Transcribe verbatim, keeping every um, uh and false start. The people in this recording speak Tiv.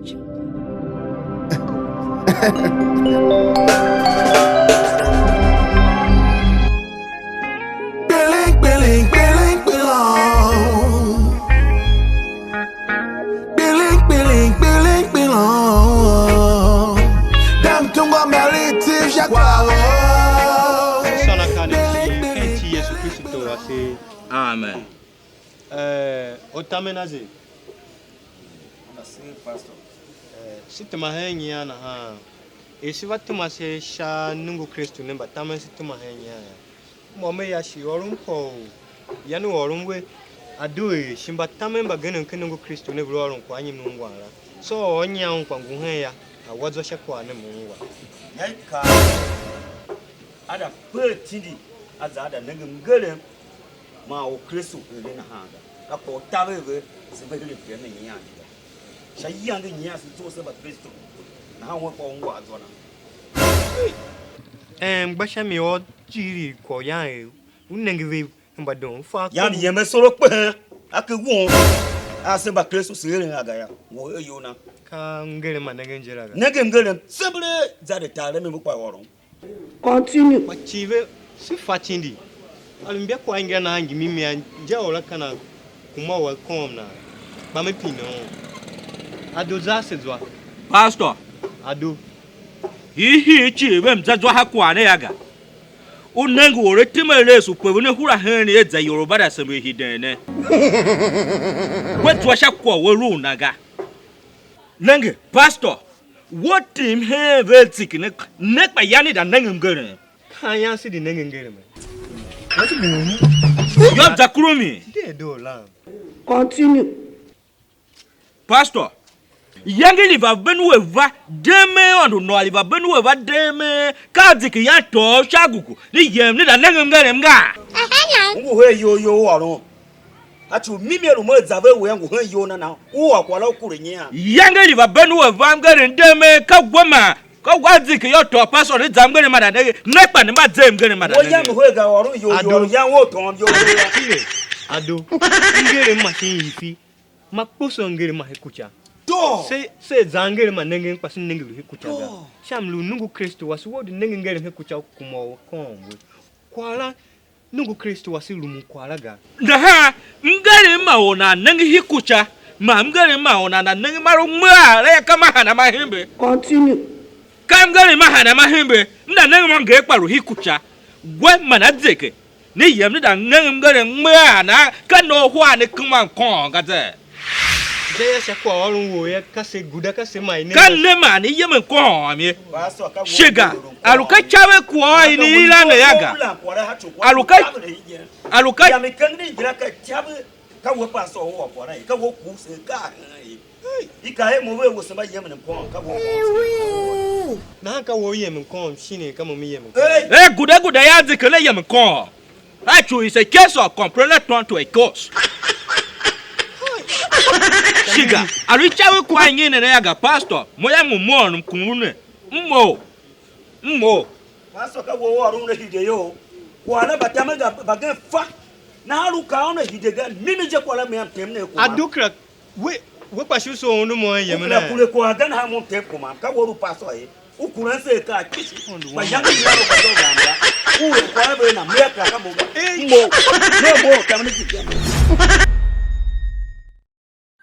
Kpiling, kpiling, kpiling, kpilong. Kpiling, kpiling, kpiling, kpilong. Dem tungwa meli tiv sha kwagh. Sôr akaa ne cii ken iti i Yesu Kristu, Tor wase. Amen. Eh, otamen ase. Eh, se tema hen nyian nahan? Er se va tema se sha nongo Kristu ne, mba tamen se tema hen nyian yô. M ôr mer ya shi ôron kwagh u yan u ôron we, a due er shi mba tamen mbagenev ken nongo Kristu ne ve lu ôron kwaghnyim ne ungwan la. Tsô ôr nyian un kpa ngu hen ya, a wa zwa sha kwagh ne mo ungwa. Nyi ka a da pe tindi, a za a da nenge mngerem, man Orkristu eren nahan ga. Ka kwagh u taver ve, se ve her mtem ne nyian je ga. Sha iyange nyian se zough se Mbakristu, nahan wen kpa ungwa zwa na. Em, gba sha mi ôr jighilii kwagh yan er u nenge ve mba don, u fa yam akom. Yem asoro kpehen, a ke won. A se Mbakristu se eren a ga yô, ngu he iyol na. Ka mngerem ma nengen je la ga. Nenge mngerem, tsembelee, za de tar a mi mbu kpa ôron. Continue. Kpa cii ve, se fa tindi. A lu mbia kwagh inga nahan ngi mimi a inja u la ka nan kuma u a kôôm nan, kpa me pine un. A do za ase zwa. Pastor. A do. Hiihii cii ve mza zwa ha kwagh ne yô ga. U nenge u or a time a lesu pe ve ne hura heen er za Yoruba da sembe hiden ne. We zwa sha kwagh u a lu u nan ga. Nenge, Pastor, we tim hen ve ziki ne, ne kpa yange da nenge mngerem. Ka an yan se di nenge mngerem? Yô, za kurumi. De do lam. Continue. Pastor, yange li va ben we va deme, Aôndo nôô li va ben we va deme, ka a ziki yan tôô sha gugu, ni yem ni da nenge mngerem ga? U ngu her iyol you u ôron. A ci u mimi a lu mo a za ve we a ngu hen iyol na, na u ôr kwagh la u kure nyian. Yange li va ben we va mngerem deme, ka gwa ma, ka gwa ziki yô, tôô Pastor ni za mngerem ma da nenge, ne kpa ne mba ze mngerem ma da nenge. Wo yam hwe ga ôron iyol you, yan wo tôôn iyol you. Ado, mngerem ma shin ifi. Ma kposo ngere ma he kuca. Doo! Se, se zan ngere ma nengen, kpa se nenge lu he kuca ga. Doo! Sha mlu nungu Kristu wase, wou di nenge ngere he kuca u kuma u kôôn we. Kwagh la, nungu Kristu wase lumun kwagh la ga. Nahan, mngerem ma or nan nenge he kuca, man mngerem ma or nan nenge mar u mea, la ya ka ma hana ma hembe. Continue. Ka mngerem ma hana ma hembe, m da nenge mo nger kpa lu he kuca. Gwe man a zeke. Ne yem ne da ngem ngeren mgbeghaa na, ka ne uhar ne kema mkôôm ga zee? Ze ya sha kwaghôron wou yô, ka se guda, ka se ma i ne. Ka ne man ne yem mkôôm ye. Shiga, a lu ka ica ve kwagh i ne i la ne ya ga. A lu ka, a lu ka. Yam i keng ne ingira ka ica ve, ka we pastor u ôr kwagh la ye, ka we u kuuse ka hen ye. I ka er mo ve we se mba yemen mkôôm, ka we u kuuse. Nahan ka we u yemen mkôôm shin ka mo mi yemen mkôôm? Eh, guda guda ya zikele yemen mkôôm. Actually, it's a case of complainer turn to a cause. Shiga, a lu ica ve kwagh i nyi ne ne ya ga, pastor? Mo ya mo mo ôr mkungu ne. M mo. M mo. Pastor, ka we u ôron ne hide yo. Kwagh la mba tamen ga mbagen fa. Nahan lu ka ôr ne hide ga, mimi je kwagh la me am tem ne kuma. A dukra we, we kpa shi u soo undu mo en yemen. U kura kure kwagh ga nahan mo tem kuma. Ka we u lu pastor ye. U kuran se akaa kpishi. Kpa yange yila u ka doo ganga. U er kwagh ve na mea kera ka mo ga. Mo. Ne mo, tam ne ki.